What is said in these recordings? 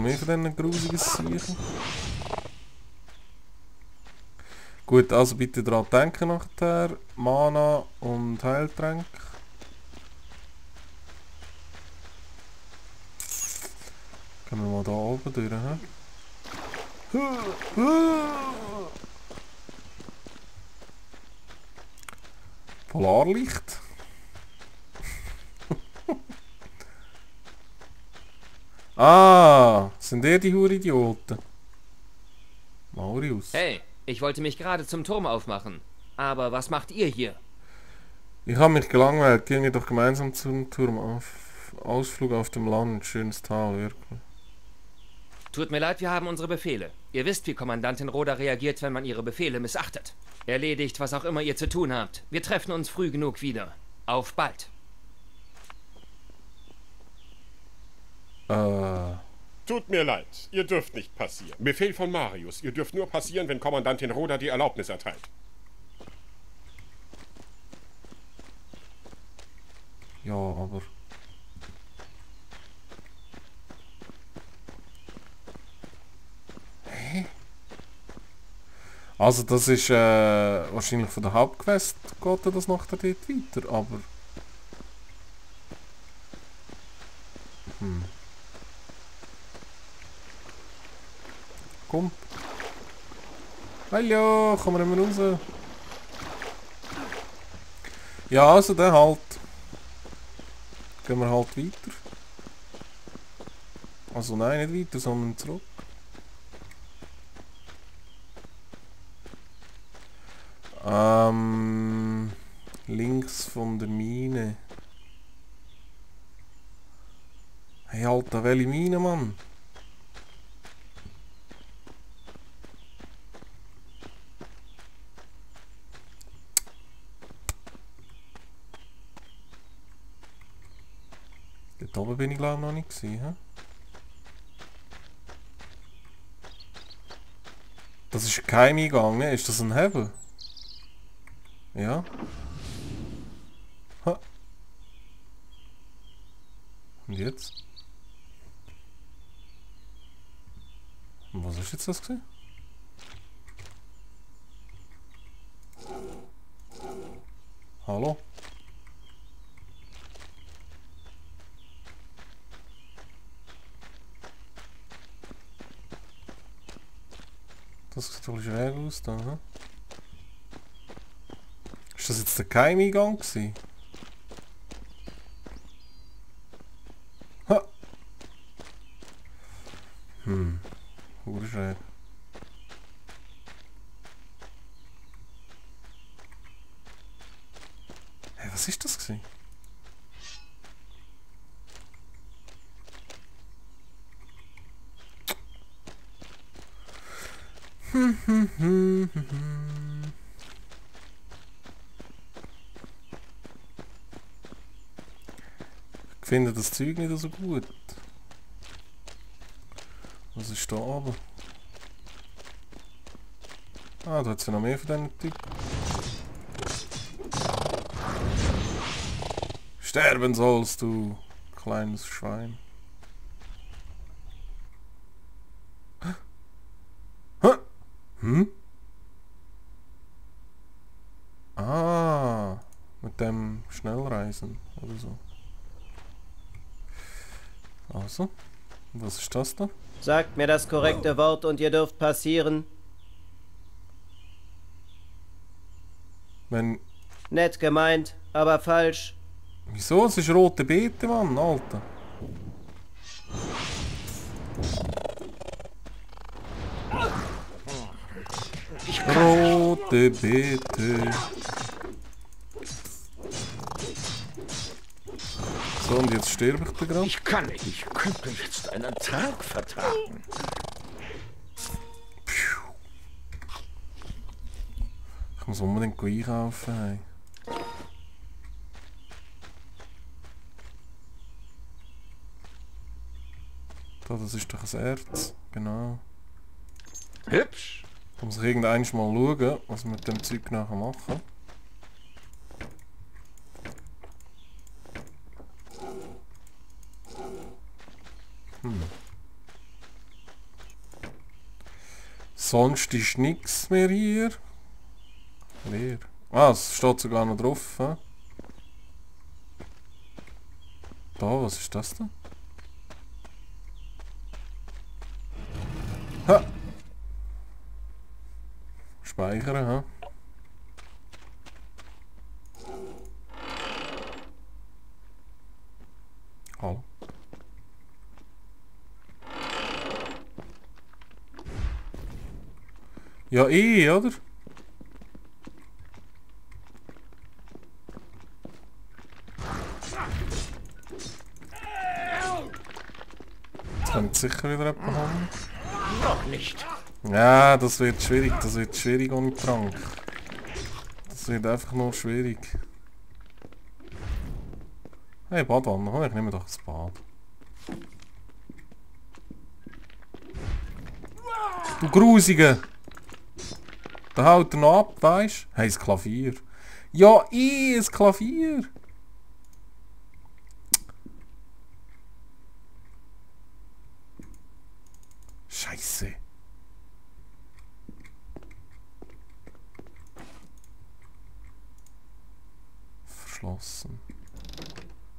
mehr von diesen grusigen Sachen. Gut, also bitte daran denken nachher. Mana und Heiltränke. Gehen wir mal da oben durch, hä? Polarlicht. Ah, sind die Huridioten? Maurius. Hey, ich wollte mich gerade zum Turm aufmachen. Aber was macht ihr hier? Ich habe mich gelangweilt. Gehen wir doch gemeinsam zum Turm auf. Ausflug auf dem Land. Schönes Tal, wirklich. Tut mir leid, wir haben unsere Befehle. Ihr wisst, wie Kommandantin Roda reagiert, wenn man ihre Befehle missachtet. Erledigt, was auch immer ihr zu tun habt. Wir treffen uns früh genug wieder. Auf bald. Tut mir leid, ihr dürft nicht passieren. Befehl von Marius. Ihr dürft nur passieren, wenn Kommandantin Roda die Erlaubnis erteilt. Ja, aber... Hä? Also das ist wahrscheinlich von der Hauptquest geht das nachher dort weiter, aber... Komm. Hallo, kommen wir nicht mehr raus. Ja, also dann halt. Gehen wir halt weiter. Also nein, nicht weiter, sondern zurück. Links von der Mine. Hey Alter, welche Mine, Mann? Dort oben bin ich glaube noch nicht gewesen, hä? Das ist ein Geheimeingang, ne? Ist das ein Hebel? Ja. Ha. Und jetzt? Und was ist jetzt das gewesen? Hallo? Das sieht doch schwer aus da, hm? Ist das jetzt der Geheimeingang gewesen? Ha! Urschräg. Hey, was ist das gewesen? Ich finde das Zeug nicht so gut. Was ist da oben? Ah, da hat es ja noch mehr von diesen Typen. Sterben sollst du, kleines Schwein. Hm? Ah, mit dem Schnellreisen oder so. Also, was ist das da? Sagt mir das korrekte Wort und ihr dürft passieren. Wenn... Nett gemeint, aber falsch. Wieso? Es ist rote Beete, Mann, Alter. Rote Beete. So, und jetzt sterbe ich da gerade. Ich kann nicht. Ich könnte jetzt einen Tag vertragen. Ich muss unbedingt einkaufen. Hey. Da, das ist doch ein Erz. Genau. Hübsch. Ich muss irgendwann mal schauen, was wir mit dem Zeug nachher machen. Sonst ist nichts mehr hier. Leer. Ah, es steht sogar noch drauf. He? Da, was ist das denn? Ha! Speichern, ha? Hallo. Ja, oder? Jetzt kommt sicher wieder jemand haben. Noch nicht. Ja, das wird schwierig ohne Trank. Das wird einfach nur schwierig. Hey, Badwanne, komm, ich nehme doch das Bad. Du Grusige! Da haut er noch ab, weisst? Hey, das Klavier. Ja, das Klavier! Scheiße. Verschlossen.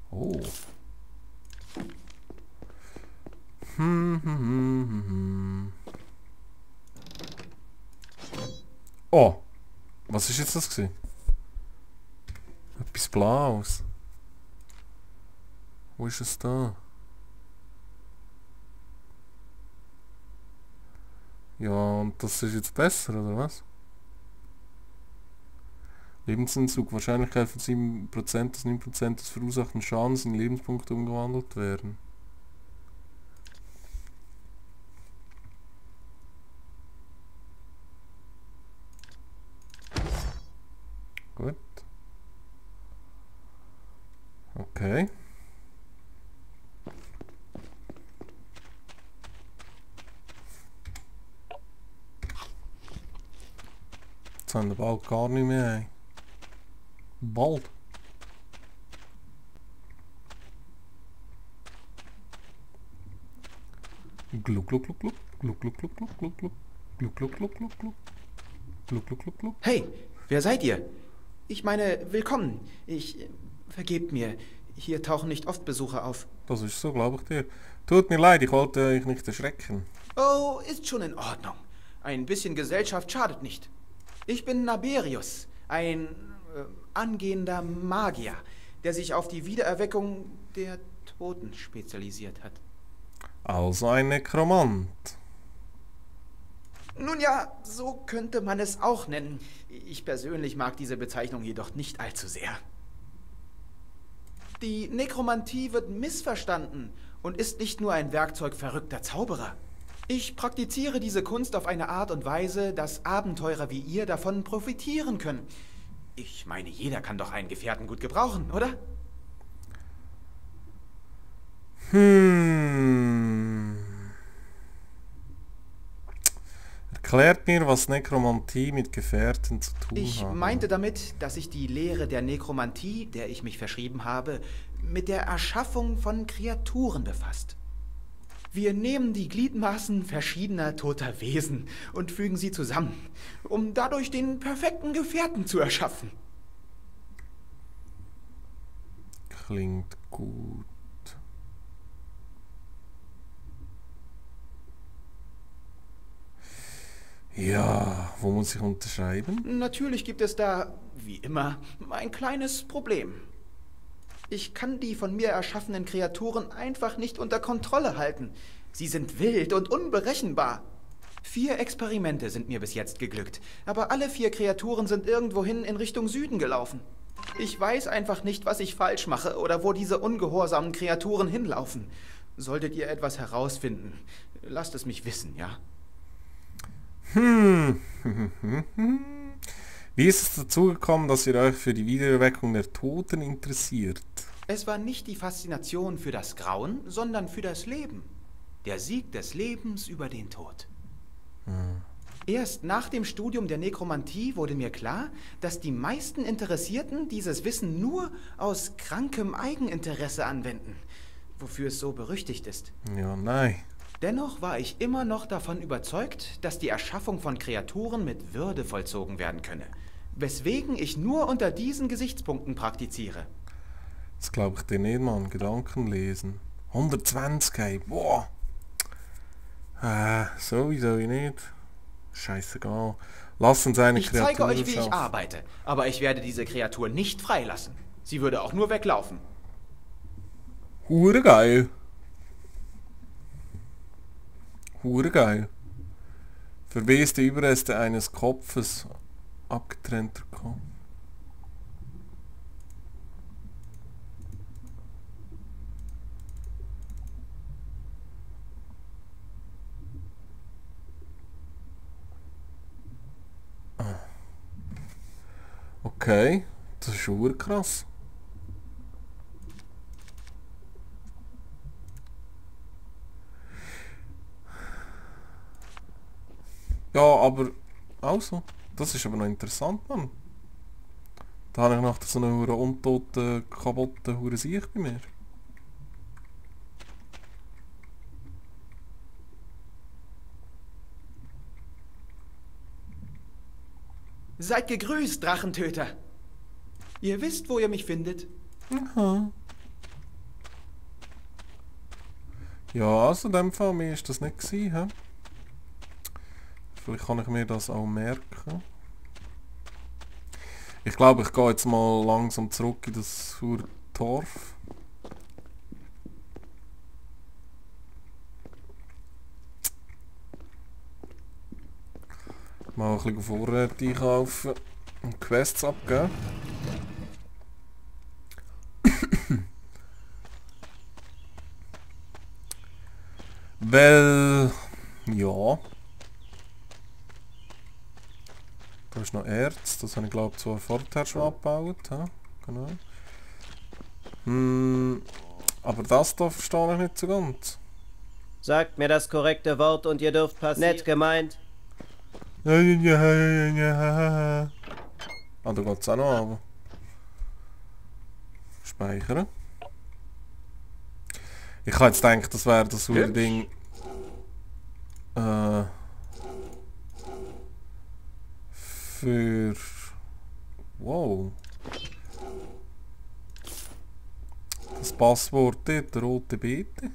Oh. Oh. Was ist jetzt das gewesen? Etwas Blaues. Wo ist es da? Ja, und das ist jetzt besser, oder was? Lebensentzug. Wahrscheinlichkeit von 7%, dass 9% des verursachten Schadens in Lebenspunkte umgewandelt werden. Gut. Okay. Jetzt haben wir bald gar nicht mehr. Bald. Gluck, gluck, gluck, gluck, gluck, gluck, gluck, gluck, gluck, gluck, gluck, gluck, gluck, gluck, gluck, gluck, gluck, gluck, gluck. Hey, wer seid ihr? Ich meine, willkommen. Vergebt mir, hier tauchen nicht oft Besucher auf. Das ist so, glaube ich dir. Tut mir leid, ich wollte euch nicht erschrecken. Oh, ist schon in Ordnung. Ein bisschen Gesellschaft schadet nicht. Ich bin Naberius, ein angehender Magier, der sich auf die Wiedererweckung der Toten spezialisiert hat. Also ein Nekromant. Nun ja, so könnte man es auch nennen. Ich persönlich mag diese Bezeichnung jedoch nicht allzu sehr. Die Nekromantie wird missverstanden und ist nicht nur ein Werkzeug verrückter Zauberer. Ich praktiziere diese Kunst auf eine Art und Weise, dass Abenteurer wie ihr davon profitieren können. Ich meine, jeder kann doch einen Gefährten gut gebrauchen, oder? Erklärt mir, was Nekromantie mit Gefährten zu tun hat. Ich meinte damit, dass sich die Lehre der Nekromantie, der ich mich verschrieben habe, mit der Erschaffung von Kreaturen befasst. Wir nehmen die Gliedmaßen verschiedener toter Wesen und fügen sie zusammen, um dadurch den perfekten Gefährten zu erschaffen. Klingt gut. Ja, wo muss ich unterschreiben? Natürlich gibt es da, wie immer, ein kleines Problem. Ich kann die von mir erschaffenen Kreaturen einfach nicht unter Kontrolle halten. Sie sind wild und unberechenbar. 4 Experimente sind mir bis jetzt geglückt, aber alle 4 Kreaturen sind irgendwohin in Richtung Süden gelaufen. Ich weiß einfach nicht, was ich falsch mache oder wo diese ungehorsamen Kreaturen hinlaufen. Solltet ihr etwas herausfinden, lasst es mich wissen, ja? Wie ist es dazu gekommen, dass ihr euch für die Wiedererweckung der Toten interessiert? Es war nicht die Faszination für das Grauen, sondern für das Leben. Der Sieg des Lebens über den Tod. Erst nach dem Studium der Nekromantie wurde mir klar, dass die meisten Interessierten dieses Wissen nur aus krankem Eigeninteresse anwenden, wofür es so berüchtigt ist. Ja, nein. Dennoch war ich immer noch davon überzeugt, dass die Erschaffung von Kreaturen mit Würde vollzogen werden könne. Weswegen ich nur unter diesen Gesichtspunkten praktiziere. Das glaube ich dir nicht, Mann. Gedanken lesen. 120, ey. Boah. Sowieso nicht. Scheißegal. Lass uns eine Ich Kreatur zeige euch, wie ich schaffen. arbeite, aber ich werde diese Kreatur nicht freilassen. Sie würde auch nur weglaufen. Hure geil. Hure geil. Verweste Überreste eines Kopfes. Abgetrennter Kopf. Okay, das ist schon krass. Ja, aber also, das ist aber noch interessant, Mann. Da habe ich nach so einer hure untoten, kaputten hure Sicht bei mir. Seid gegrüßt, Drachentöter. Ihr wisst, wo ihr mich findet. Aha. Ja, also in dem Fall, mir ist das nicht gewesen, hä? Vielleicht kann ich mir das auch merken. Ich glaube, ich gehe jetzt mal langsam zurück in das hure Dorf. Mal ein bisschen Vorräte einkaufen und Quests abgeben. Weil... ja... Da ist noch Erz, das habe ich glaube zwar vorher schon abgebaut. Ja? Genau. Aber das da verstehe ich nicht so ganz. Sagt mir das korrekte Wort und ihr dürft passieren. Nett gemeint. Ah, da geht es auch noch aber. Speichern. Ich habe jetzt gedacht, das wäre das Ding. Für... wow. Das Passwort dort, der rote Beete.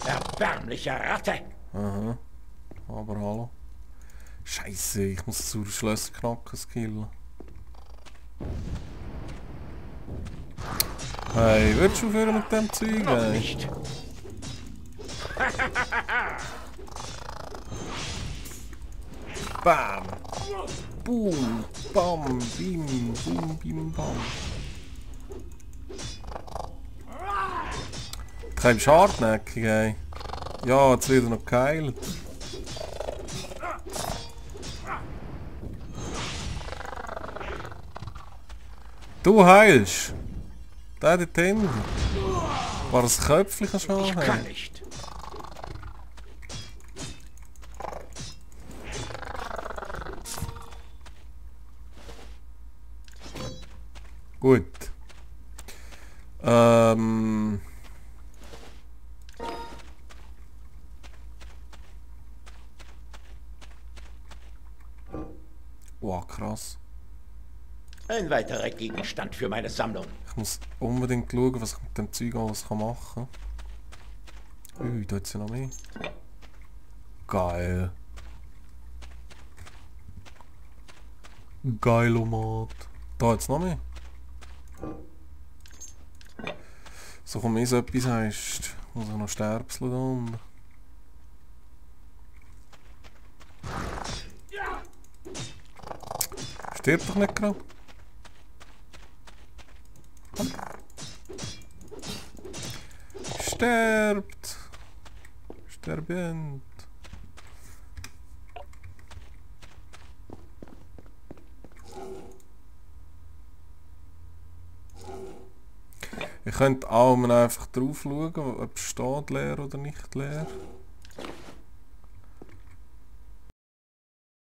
Erbärmliche Ratte! Aha. Aber hallo. Scheiße, ich muss das Schlösser knacken skillen. Hey, würdest du aufhören mit dem Zeug? Noch nicht. Bam! Boom! Bam! Bim! Boom! Bim! Bam! Kein hartnäckig, ey. Ja, jetzt wird er noch geheilt. Du heilst! Der dort hinten. War das Köpfchen schon? Ich kann nicht. Gut. Wow, krass. Ein weiterer Gegenstand für meine Sammlung. Ich muss unbedingt schauen, was ich mit dem Zeug alles machen kann. Da hat ja noch mehr. Geil. Geilomat. Da hat's noch mehr. So, komm, so etwas heisst, muss ich noch Sterbsel da unten. Stirbt doch nicht gerade. Sterbt! Sterbend! Ich könnte auch mal einfach drauf schauen, ob es steht leer oder nicht leer.